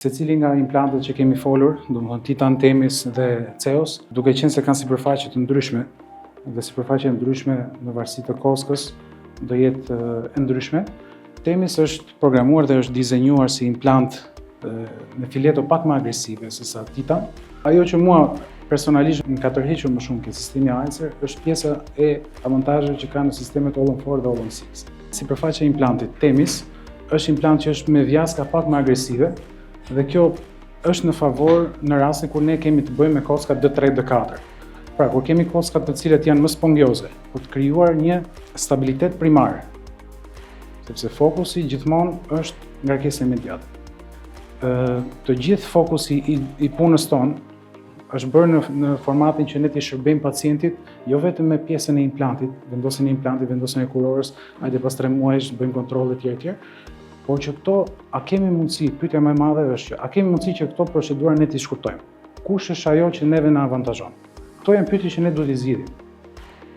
Secili nga implantet që kemi folur, domethënë Titan, Temis dhe Ceus, duke qenë se kanë sipërfaqe të ndryshme dhe sipërfaqe e ndryshme në varësi të kockës do jetë e ndryshme. Temis është programuar dhe është dizenjuar si implant me fileto pak më agresive se sa Titan. Ajo që mua personalisht më ka tërhequr më shumë ke sistemi Ayser është pjesa e avantazheve që ka në sistemet All on 4 dhe All on 6. Sipërfaqja e implantit Temis është implant që është me vjaska pak më agresive dhe kjo është në favor në rastin kur ne kemi të bëjmë me kocka D3, D4. Pra, kur kemi kocka të cilat janë më spongioze, për të krijuar një stabilitet primar, sepse fokusi gjithmonë është ngarkesa imediate. Të gjithë fokusi i punës tonë është bërë në formatin që ne t'i shërbejmë pacientit, jo vetëm me pjesën e implantit, vendosjen e implantit, vendosjen e kurorës, hajde pas 3 muajsh bëjmë kontrolle etj etj, por që këto, a kemi mundësi, pyetja më e madhe është që a kemi mundësi që këto procedura ne t'i shkurtojmë? Kush është ajo që neve na avantazhon? Këto janë pyetje që ne duhet i zgjidhim.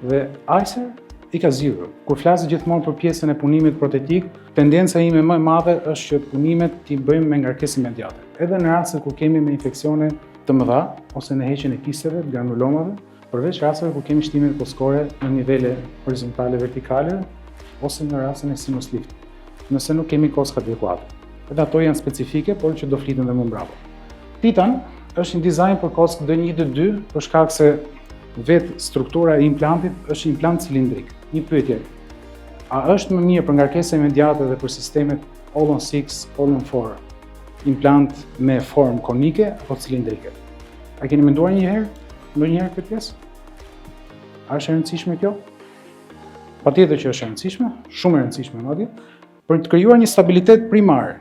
Dhe Ayser i ka zgjidhur. Kur flas gjithmonë për pjesën e punimit protetik, tendenca ime më e madhe është që punimet t'i bëjmë me ngarkesë imediate. Edhe në raste kur kemi me infeksione të mëdha ose në heqjen e kisteve, të granulomave, përveç rasteve kur kemi shtime kockore në nivele horizontale, vertikale ose në rastin e sinus lift, nëse nuk kemi kocka adekuate. Edhe ato janë specifike, por që do fliten dhe më mbrapa. Titan është një dizajn për kockë D1 D2 për shkak se vetë struktura e implantit është implant cilindrik. Një pyetje, a është më mirë për ngarkesë imediate dhe për sistemet All on 6, All on 4, implant me formë konike apo cilindrike? A keni menduar një herë, ndonjëherë këtë pjesë? A është e rëndësishme kjo? Patjetër që është e rëndësishme, shumë e rëndësishme madje, për të krijuar një stabilitet primar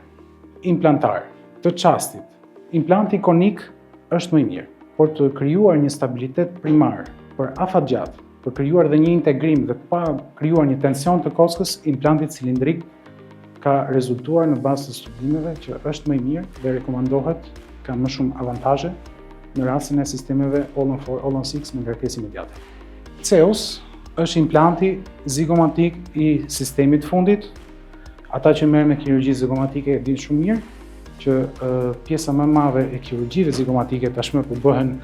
implantar të çastit. Implanti konik është më i mirë, por të krijuar një stabilitet primar për afatgjatë, për krijuar dhe një integrim dhe pa krijuar një tension të kockës, implanti cilindrik ka rezultuar në bazë të studimeve që është më i mirë dhe rekomandohet, ka më shumë avantazhe në rastin e sistemeve All on 4, All on 6 me ngarkesë imediate. Ceus është implanti zigomatik i sistemit fundit. Ata që merren me kirurgji zigomatike e dinë shumë mirë që pjesa më e madhe e kirurgjive zigomatike tashmë po bëhen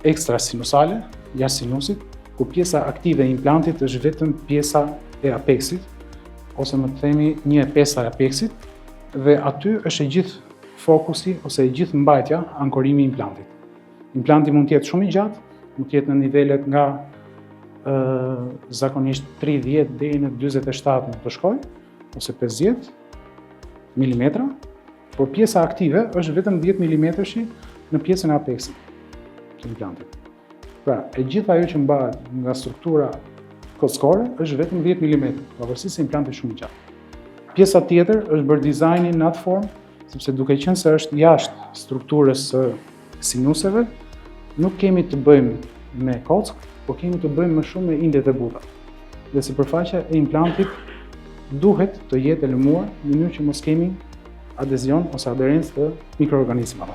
ekstra sinusale, jashtë sinusit, ku pjesa aktive e implantit është vetëm pjesa e apexit, ose më të themi 1/5 e apexit, dhe aty është e gjithë fokusi ose e gjithë mbajtja, ankorimi i implantit. Implanti mund të jetë shumë i gjatë, mund të jetë në nivelet nga zakonisht 30 deri në 47 mund të shkojë, ose 50 milimetra, por pjesa aktive është vetëm 10 milimetrëshi në pjesën e apexit të implantit. Pra, e gjitha ajo që mbahet nga struktura kockore është vetëm 10 milimetra, pavarësisht se implanti është shumë i gjatë. Pjesa tjetër është bërë dizajni në atë formë, sepse duke qenë se është jashtë strukturës së sinuseve, nuk kemi të bëjmë me kockë, por kemi të bëjmë më shumë me indet e buta. Dhe sipërfaqja e implantit duhet të jetë e lëmuar në mënyrë që mos kemi adezion ose aderencë të mikroorganizmave.